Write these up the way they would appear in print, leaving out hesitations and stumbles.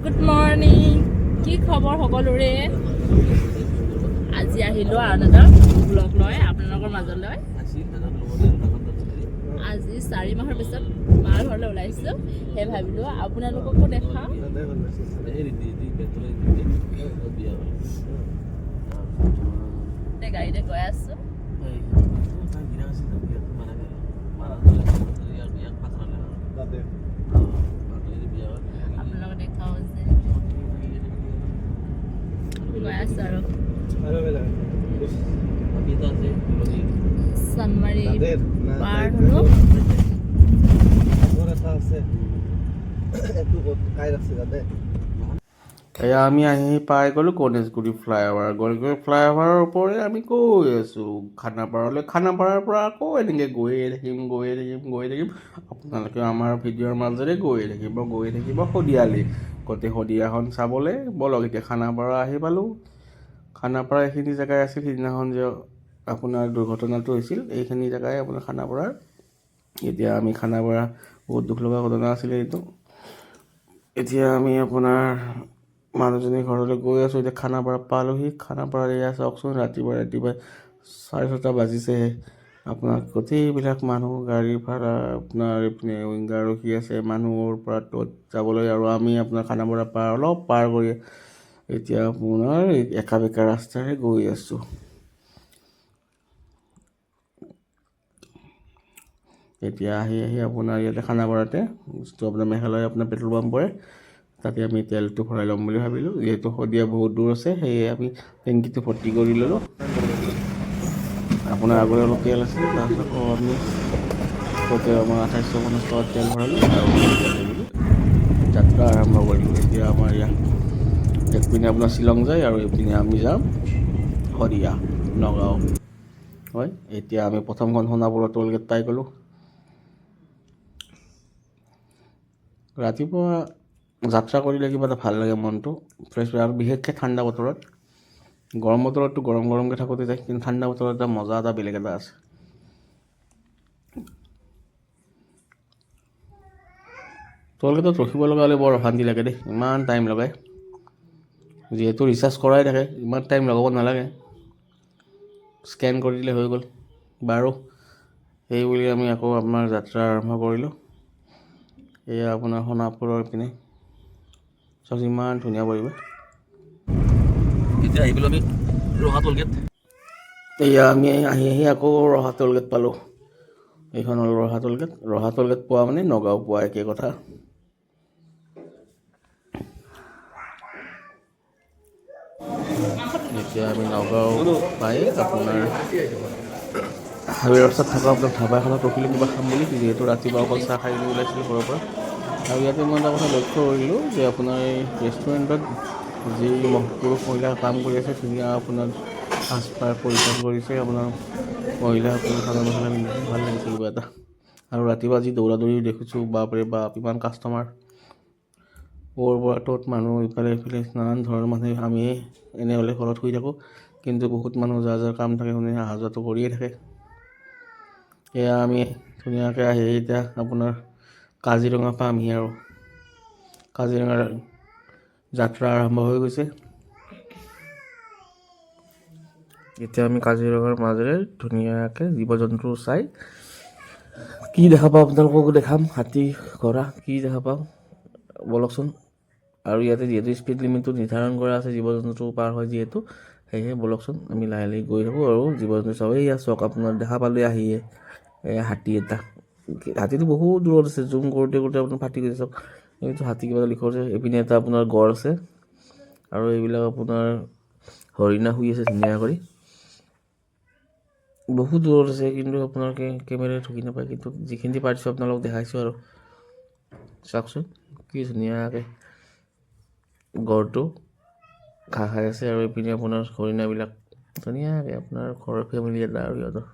Good morning, কি খবৰ সকলোৰে? আজি আহিলোঁ আন এটা ব্লগ লৈ আপোনালোকৰ মাজলৈ। আজি 4 মাহৰ পিছত মাৰ ঘৰলৈ ওলাইছোঁ, সেই ভাবিলোঁ আপোনালোককো দেখাওঁ। এতিয়া গাড়ীতে গৈ আছোঁ। আপোনালোকক দেখাওঁ যে গৈ আছোঁ আৰু চানমাৰি পাৰ হ'লোঁ। আছে এইটো ক'ত কাই ৰাখছে তাতে? এয়া আমি আহি পাই গ'লোঁ গণেশগুৰি ফ্লাইঅভাৰ। গণেশগুৰি ফ্লাইঅভাৰৰ ওপৰেৰে আমি গৈ আছোঁ খানাপাৰালৈ। খানাপাৰাৰ পৰা আকৌ এনেকৈ গৈয়ে থাকিম, গৈয়ে থাকিম, গৈয়ে থাকিম। আপোনালোকে আমাৰ ভিডিঅ'ৰ মাজেৰে গৈয়ে থাকিব, গৈয়ে থাকিব শদিয়ালৈ, গোটেই শদিয়াখন চাবলৈ। ব'লক, এতিয়া খানাপাৰা আহি পালোঁ। খানাপাৰা এইখিনি জেগাই আছিল সিদিনাখন যে আপোনাৰ দুৰ্ঘটনাটো হৈছিল, এইখিনি জেগাই আপোনাৰ খানাপাৰাৰ। এতিয়া আমি খানাপাৰা, বহুত দুখ লগা ঘটনা আছিলে এইটো। এতিয়া আমি আপোনাৰ মানুহজনীৰ ঘৰলৈ গৈ আছোঁ। এতিয়া খানাপাৰা পালোহি। খানাপাৰাত এয়া চাওকচোন, ৰাতিপুৱা ৰাতিপুৱাই 6:30 বাজিছেহে, আপোনাৰ গোটেইবিলাক মানুহ গাড়ী ভাড়া, আপোনাৰ এইপিনে উইংগাৰ ৰখি আছে মানুহৰ পৰা ত'ত যাবলৈ। আৰু আমি আপোনাৰ খানাপাৰা পাৰ অলপ পাৰ কৰি এতিয়া আপোনাৰ একা বেকা ৰাস্তাৰে গৈ আছোঁ। এতিয়া আহি আহি আপোনাৰ ইয়াতে খানাপাৰাতে যিটো আপোনাৰ মেঘালয় আপোনাৰ পেট্ৰল পাম্প পৰে, তাতে আমি তেলটো ভৰাই ল'ম বুলি ভাবিলোঁ। যিহেতু শদিয়া বহুত দূৰ আছে, সেয়ে আমি টেংকিটো ভৰ্তি কৰি ল'লোঁ। আপোনাৰ আগৰে অলপ তেল আছিল। তাৰপিছত আকৌ আমি গোটেই আমাৰ 2850 টকাত তেল ভৰালোঁ আৰু যাত্ৰা আৰম্ভ কৰিলোঁ। এতিয়া আমাৰ ইয়াত একপিনে আপোনাৰ শ্বিলং যায় আৰু এইপিনে আমি যাম শদিয়া, নগাঁও হয়। এতিয়া আমি প্ৰথমখন সোণাপুৰৰ টোল গেট পাই গ'লোঁ। ৰাতিপুৱা যাত্ৰা কৰিলে কিবা এটা ভাল লাগে, মনটো ফ্ৰেছ হয় আৰু বিশেষকৈ ঠাণ্ডা বতৰত। গৰম বতৰততো গৰম গৰমকৈ থাকোঁতে যায়, কিন্তু ঠাণ্ডা বতৰত এটা মজা এটা বেলেগ এটা আছে। টোলগেটত ৰখিব লগা হ'লে বৰ অশান্তি লাগে দেই, ইমান টাইম লগায়। যিহেতু ৰিচাৰ্জ কৰাই থাকে, ইমান টাইম লগাব নালাগে, স্কেন কৰি দিলে হৈ গ'ল। বাৰু, সেই বুলি আমি আকৌ আপোনাৰ যাত্ৰা আৰম্ভ কৰিলোঁ। এয়া আপোনাৰ সোণাপুৰৰ পিনে চাওক, ইমান ধুনীয়া পৰিৱেশ। এতিয়া আহি পেলাই আমি ৰহা টোলগেট। এয়া আমি আহি আহি আকৌ ৰহা টোলগেট পালোঁ। এইখন হ'ল ৰহা টোলগেট। ৰহা টোলগেট পোৱা মানে নগাঁও পোৱা একে কথা। এতিয়া আমি নগাঁও পাই আপোনাৰ হাইৱে ৰাস্তাত থকা আপোনাৰ ধাবা এখনত ৰখিলোঁ কিবা খাম বুলি, যিহেতু ৰাতিপুৱা অকল চাহ খাই ওলাইছিলোঁ ঘৰৰ পৰা। আৰু ইয়াতে মই এটা কথা লক্ষ্য কৰিলোঁ যে আপোনাৰ এই ৰেষ্টুৰেণ্টত যি পুৰুষ মহিলা কাম কৰি আছে, ধুনীয়া আপোনাৰ সাজপাৰ পৰিধান কৰিছে। আপোনাৰ মহিলাসকলে চাদৰ মেখেলা পিন্ধিছে, ভাল লাগিছে কিবা এটা। আৰু ৰাতিপুৱা যি দৌৰা দৌৰি দেখিছোঁ, বাপৰে বাপ, ইমান কাষ্টমাৰ, অ'ৰ পৰা ত'ত মানুহ, ইফালে ইফালে নানান ধৰণৰ মানুহ। আমি এনে হ'লে ঘৰত শুই থাকোঁ, কিন্তু বহুত মানুহ যাৰ যাৰ কাম থাকে শুনি অহা যোৱাটো কৰিয়ে থাকে। এয়া আমি ধুনীয়াকৈ আহি এতিয়া আপোনাৰ কাজিৰঙা পামহি আৰু কাজিৰঙাৰ যাত্ৰা আৰম্ভ হৈ গৈছে। এতিয়া আমি কাজিৰঙাৰ মাজেৰে ধুনীয়াকৈ জীৱ জন্তু চাই কি দেখা পাওঁ আপোনালোককো দেখাম। হাতী, ঘোঁৰা কি দেখা পাওঁ, ব'লকচোন। আৰু ইয়াতে যিহেতু স্পীড লিমিটটো নিৰ্ধাৰণ কৰা আছে, জীৱ জন্তু পাৰ হয় যিহেতু, সেয়েহে ব'লকচোন আমি লাহে লাহে গৈ থাকোঁ আৰু জীৱ জন্তু চাওঁ। এইয়া চাওক, আপোনাৰ দেখা পালোঁ আহিয়ে, এই হাতী এটা। হাতীটো বহুত দূৰত আছে, জুম কৰোঁতে কৰোঁতে আপোনাৰ ফাটি গৈছে। চাওক, এইটো হাতী কিবা এটা লিখা আছে। এইপিনে এটা আপোনাৰ গড় আছে আৰু এইবিলাক আপোনাৰ হৰিণা শুই আছে ধুনীয়া কৰি। বহুত দূৰত আছে, কিন্তু আপোনালোকে কেমেৰাই ঢুকি নাপায়, কিন্তু যিখিনি পাৰিছোঁ আপোনালোকক দেখাইছোঁ। আৰু চাওকচোন কি ধুনীয়াকৈ গড়টো ঘাঁহ খাই আছে আৰু এইপিনে আপোনাৰ হৰিণাবিলাক ধুনীয়াকৈ আপোনাৰ ঘৰৰ ফেমিলি এটা। আৰু সিহঁতৰ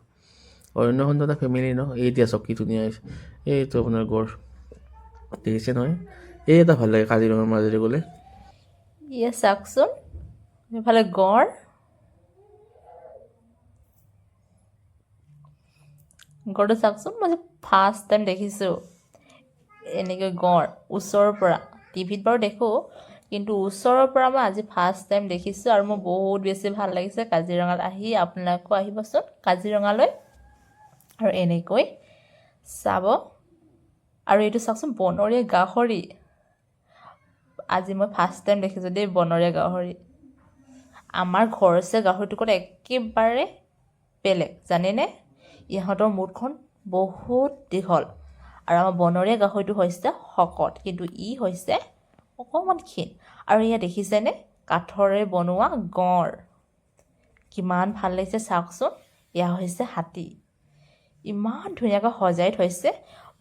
অৰণ্যখনটো এটা ফেমিলি ন। এই এতিয়া চাওক কি ধুনীয়া হৈছে, এইটো আপোনাৰ গড় দেখিছে নহয়? এই এটা ভাল লাগে কাজিৰঙাৰ মাজেৰে গ'লে। ইয়ে চাওকচোন, এইফালে গঁড়। গঁড়টো চাওকচোন, মই ফাৰ্ষ্ট টাইম দেখিছোঁ এনেকৈ গঁড় ওচৰৰ পৰা। টিভিত বাৰু দেখোঁ, কিন্তু ওচৰৰ পৰা মই আজি ফাৰ্ষ্ট টাইম দেখিছোঁ আৰু মোৰ বহুত বেছি ভাল লাগিছে কাজিৰঙাত আহি। আপোনালোকো আহিবচোন কাজিৰঙালৈ আৰু এনেকৈ চাব। আৰু এইটো চাওকচোন, বনৰীয়া গাহৰি। আজি মই ফাৰ্ষ্ট টাইম দেখিছোঁ দেই বনৰীয়া গাহৰি। আমাৰ ঘৰচীয়া গাহৰিটোৰ ক'ত একেবাৰে বেলেগ, জানেনে? ইহঁতৰ মুখখন বহুত দীঘল আৰু আমাৰ বনৰীয়া গাহৰিটো হৈছে শকত, কিন্তু ই হৈছে অকণমান ক্ষীণ। আৰু এয়া দেখিছেনে, কাঠৰে বনোৱা গঁড়, কিমান ভাল লাগিছে চাওকচোন। এয়া হৈছে হাতী, ইমান ধুনীয়াকৈ সজাই থৈছে,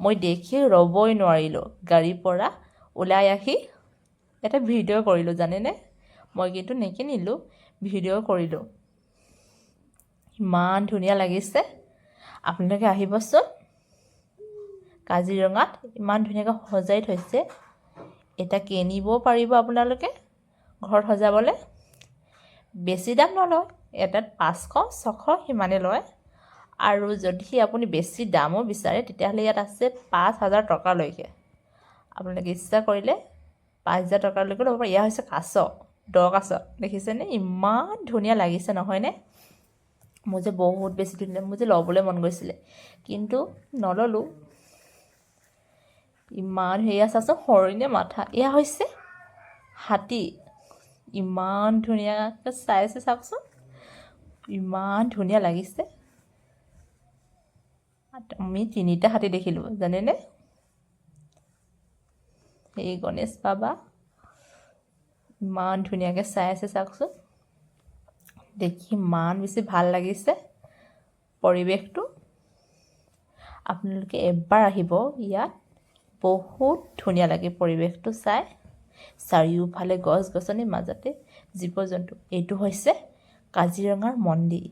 মই দেখি ৰ'বই নোৱাৰিলোঁ। গাড়ীৰ পৰা ওলাই আহি এটা ভিডিঅ' কৰিলোঁ, জানেনে? মই কিন্তু নিকিনিলোঁ, ভিডিঅ' কৰিলোঁ। ইমান ধুনীয়া লাগিছে, আপোনালোকে আহিবচোন কাজিৰঙাত, ইমান ধুনীয়াকৈ সজাই থৈছে। এটা কিনিবও পাৰিব আপোনালোকে ঘৰত সজাবলৈ, বেছি দাম নলয়, এটাত 500 600 সিমানেই লয়। আৰু যদি আপুনি বেছি দামো বিচাৰে, তেতিয়াহ'লে ইয়াত আছে 5000 টকালৈকে। আপোনালোকে ইচ্ছা কৰিলে 5000 টকালৈকে ল'ব পাৰে। এয়া হৈছে কাছ, কাছ দেখিছেনে? ইমান ধুনীয়া লাগিছে নহয়নে? মোৰ যে বহুত বেছি ধুনীয়া, মোৰ যে ল'বলৈ মন গৈছিলে, কিন্তু নল'লোঁ। ইমান সেয়া চাচোন, হৰিণে মাথা। এয়া হৈছে হাতী, ইমান ধুনীয়াকৈ চাইছে চাওকচোন, ইমান ধুনীয়া লাগিছে। আমি তিনিটা হাতী দেখিলোঁ, জানেনে? এই গণেশ বাবা ইমান ধুনীয়াকৈ চাই আছে চাওকচোন। দেখি ইমান বেছি ভাল লাগিছে পৰিৱেশটো। আপোনালোকে এবাৰ আহিব ইয়াত, বহুত ধুনীয়া লাগে পৰিৱেশটো চাই। চাৰিওফালে গছ গছনিৰ মাজতে জীৱ জন্তু। এইটো হৈছে কাজিৰঙাৰ মন্দিৰ,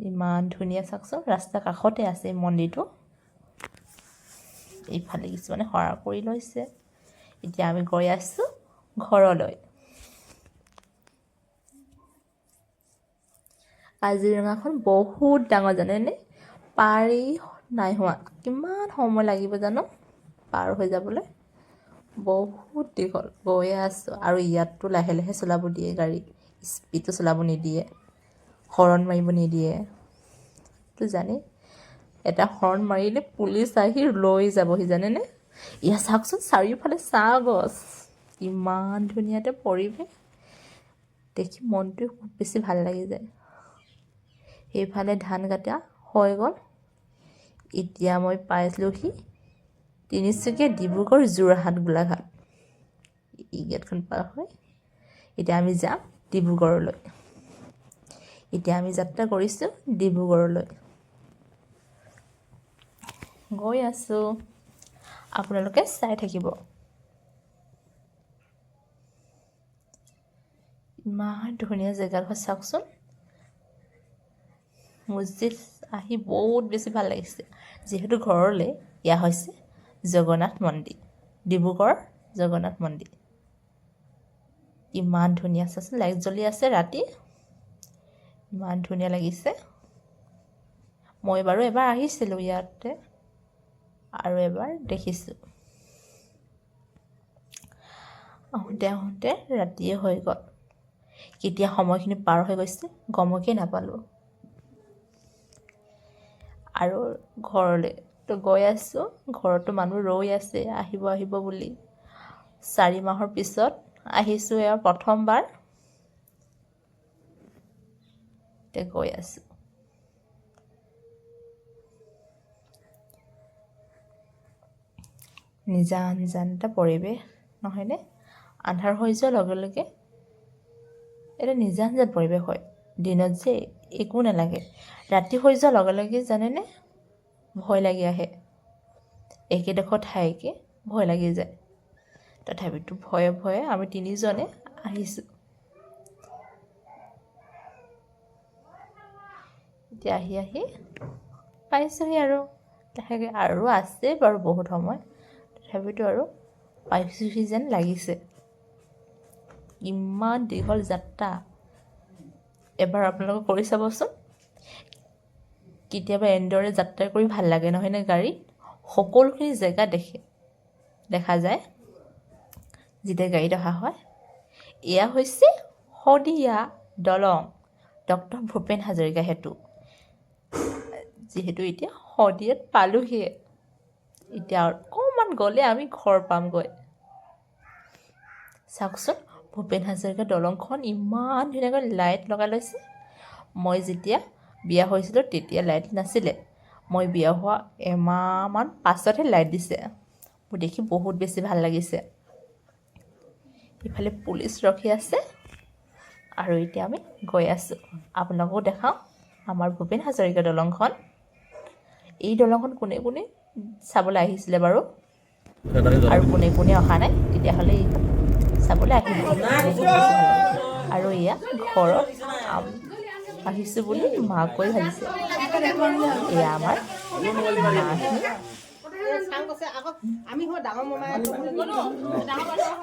ইমান ধুনীয়া চাওকচোন। ৰাস্তাৰ কাষতে আছে এই মন্দিৰটো। এইফালে কিছুমানে সেৱা কৰি লৈছে। এতিয়া আমি গৈ আছোঁ ঘৰলৈ। কাজিৰঙাখন বহুত ডাঙৰ, জানেনে? পাৰেই নাই হোৱা, কিমান সময় লাগিব জানো পাৰ হৈ যাবলৈ? বহুত দীঘল। গৈয়ে আছোঁ আৰু ইয়াততো লাহে লাহে চলাব দিয়ে গাড়ী, স্পীডো চলাব নিদিয়ে, হৰ্ণ মাৰিব নিদিয়ে। তো জানেই, এটা হৰ্ণ মাৰিলে পুলিচ আহি লৈ যাবহি, জানেনে? ইয়াত চাওকচোন, চাৰিওফালে চাহ গছ, ইমান ধুনীয়া এটা পৰিৱেশ, দেখি মনটো খুব বেছি ভাল লাগি যায়। সেইফালে ধান কটা হৈ গ'ল। এতিয়া মই পাইছিলোঁহি তিনিচুকীয়া, ডিব্ৰুগড়, যোৰহাট, গোলাঘাট এই গেটখন পাৰ হৈ এতিয়া আমি যাম ডিব্ৰুগড়লৈ। এতিয়া আমি যাত্ৰা কৰিছোঁ ডিব্ৰুগড়লৈ, গৈ আছোঁ, আপোনালোকে চাই থাকিব। ইমান ধুনীয়া জেগাডোখৰ চাওকচোন। মছজিদ আহি বহুত বেছি ভাল লাগিছে, যিহেতু ঘৰলৈ। এয়া হৈছে জগন্নাথ মন্দিৰ, ডিব্ৰুগড় জগন্নাথ মন্দিৰ। ইমান ধুনীয়া চাচোন, লাইট জ্বলি আছে ৰাতি, ইমান ধুনীয়া লাগিছে। মই বাৰু এবাৰ আহিছিলোঁ ইয়াতে আৰু এবাৰ দেখিছোঁ। আহোঁতে আহোঁতে ৰাতিয়ে হৈ গ'ল, কেতিয়া সময়খিনি পাৰ হৈ গৈছে গমকেই নাপালোঁ। আৰু ঘৰলৈ তো গৈ আছোঁ, ঘৰতো মানুহ ৰৈ আছে আহিব আহিব বুলি। 4 মাহৰ পিছত আহিছোঁ এয়া প্ৰথমবাৰ। এতিয়া গৈ আছোঁ। নিজান জান এটা পৰিৱেশ নহয়নে? আন্ধাৰ হৈ যোৱাৰ লগে লগে এটা নিজান জান পৰিৱেশ হয়। দিনত যে একো নালাগে, ৰাতি হৈ যোৱাৰ লগে লগে জানেনে ভয় লাগি আহে, একেডোখৰ ঠাইকে ভয় লাগি যায়। তথাপিতো ভয়ে ভয়ে আমি তিনিজনে আহিছোঁ। এতিয়া আহি আহি পাইছোঁহি আৰু লাহেকৈ, আৰু আছে বাৰু বহুত সময়, তথাপিতো আৰু পাইছোঁহি যেন লাগিছে। ইমান দীঘল যাত্ৰা, এবাৰ আপোনালোকে কৰি চাবচোন। কেতিয়াবা এনেদৰে যাত্ৰা কৰি ভাল লাগে নহয়নে? গাড়ীত সকলোখিনি জেগা দেখা যায়। যেতিয়া গাড়ীত অহা হয়। এয়া হৈছে শদিয়া দলং, ডক্টৰ ভূপেন হাজৰিকা সেতু। যিহেতু এতিয়া শদিয়াত পালোহিয়ে, এতিয়া অকণমান গ'লে আমি ঘৰ পামগৈ। চাওকচোন, ভূপেন হাজৰিকা দলংখন ইমান ধুনীয়াকৈ লাইট লগাই লৈছে। মই যেতিয়া বিয়া হৈছিলোঁ, তেতিয়া লাইট নাছিলে। মই বিয়া হোৱা এমাহমান পাছতহে লাইট দিছে। মোৰ দেখি বহুত বেছি ভাল লাগিছে। ইফালে পুলিচ ৰখি আছে আৰু এতিয়া আমি গৈ আছোঁ। আপোনালোকো দেখাওঁ আমাৰ ভূপেন হাজৰিকা দলংখন। এই দলংখন কোনে কোনে চাবলৈ আহিছিলে বাৰু আৰু কোনে কোনে অহা নাই, তেতিয়াহ'লে এইখন চাবলৈ আহিব, বহুত বেছি ভাল লাগে। আৰু এয়া ঘৰত আহিছোঁ বুলি মাকৈ ভাজিছে। এয়া আমাৰ মাহী। আমি ডাঙৰ মামাই।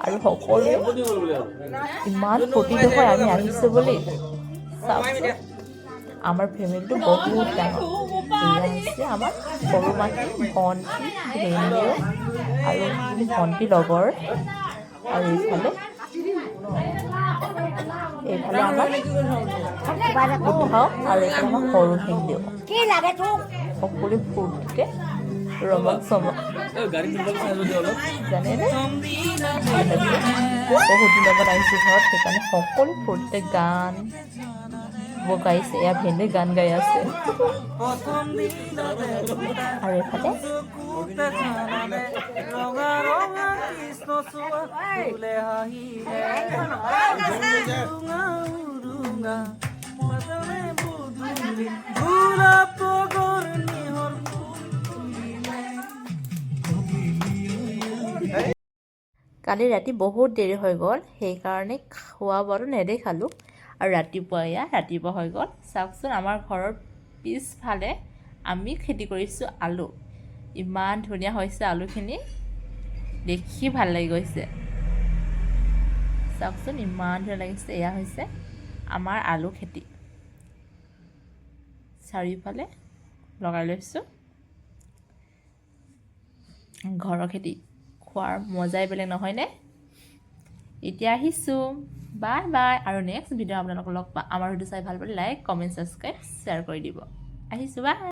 আৰু সকলোৱে ইমান ফূৰ্তি নহয় আমি আহিছোঁ বুলি। চাওকচোন, আমাৰ ফেমিলিটো বহুত ডাঙৰ। এয়া হৈছে আমাৰ সৰু মাহী, ভণ্টি, ভিনদেউ আৰু ভণ্টি লগৰ। আৰু এইফালে আমাৰ উৎসাহ আৰু এইফালে আমাৰ সৰু ভিনদেউ। সকলোৱে ফূৰ্তিতে ৰমক চমক। জানেনে, বহুত দিনৰ মূৰত আহিছোঁ ঘৰত, সেইকাৰণে সকলো ফূৰ্তিতে গান গাইছে। এয়া ভিনদেউ গান গাই আছে। আৰু এইফালে ৰঙা ৰঙা কৃষ্ণচূড়া ফুলে হাঁহিলে, উৰুঙা উৰুঙা মাজৰে পদূলি গোলাপ তগৰ নিহৰ ফুল ফুলিলে। কালি ৰাতি বহুত দেৰি হৈ গ'ল, সেইকাৰণে খোৱা বোৱাটো নেদেখালোঁ। আৰু ৰাতিপুৱা, এয়া ৰাতিপুৱা হৈ গ'ল। চাওকচোন, আমাৰ ঘৰৰ পিছফালে আমি খেতি কৰিছোঁ আলু। ইমান ধুনীয়া হৈছে আলুখিনি, দেখি ভাল লাগি গৈছে। চাওকচোন, ইমান ধুনীয়া লাগিছে। এয়া হৈছে আমাৰ আলু খেতি, চাৰিওফালে লগাই লৈছোঁ। ঘৰৰ খেতি খোৱাৰ মজাই বেলেগ, নহয়নে? এতিয়া আহিছোঁ, বাই বাই। আৰু নেক্সট ভিডিঅ' আপোনালোকক লগ পাম। আমাৰ ভিডিঅ' চাই ভাল পালে লাইক, কমেণ্ট, ছাবস্ক্ৰাইব, শ্বেয়াৰ কৰি দিব। আহিছোঁ, বাই।